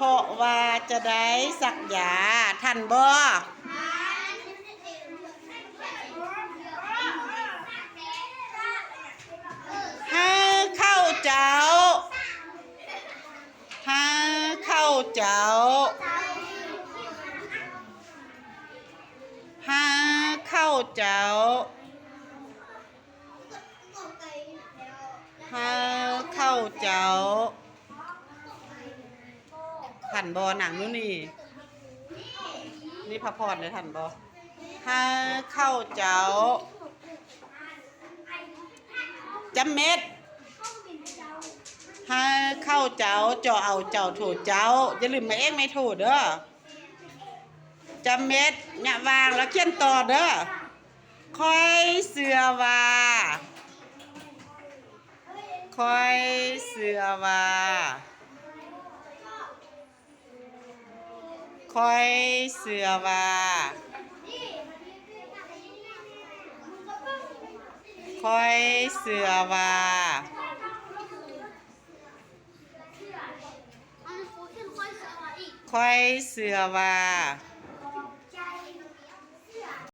ເພາະວ່າຈະໄດ້ສັກຢາ. ທັນບໍ່? ຮາເຂົ້າເຈົ້າ. ຮາເຂົ້າເຈົ້າ. ຮາເຂົ້າເຈົ້າ. ຮາເຂົ້າເຈົ້າ. ທັນບໍ່ນາງນູນີ? ນີພະພອນເດ້ ທັນບໍ່? ຮາເຂົ້າເຈົ້າ. ຈຳເມັດ. ຮາເຂົ້າເຈົ້າ, ຈໍເອົາເຈົ້າ ໂທເຈົ້າ. ຢ່າລືມມາເອກໄມ້ໂທເດີ້. ຈຳເມັດ ຍະຫວ່າງ ແລ້ວຂຽນຕໍ່ເດີ້. ຂ້ອຍເຊື່ອວ່າ. ຂ້ອຍເຊື່ອວ່າ. ຂ້ອຍເຊື່ອວ່າ. ຂ້ອຍເຊື່ອວ່າ. ຂ້ອຍເຊື່ອວ່າ.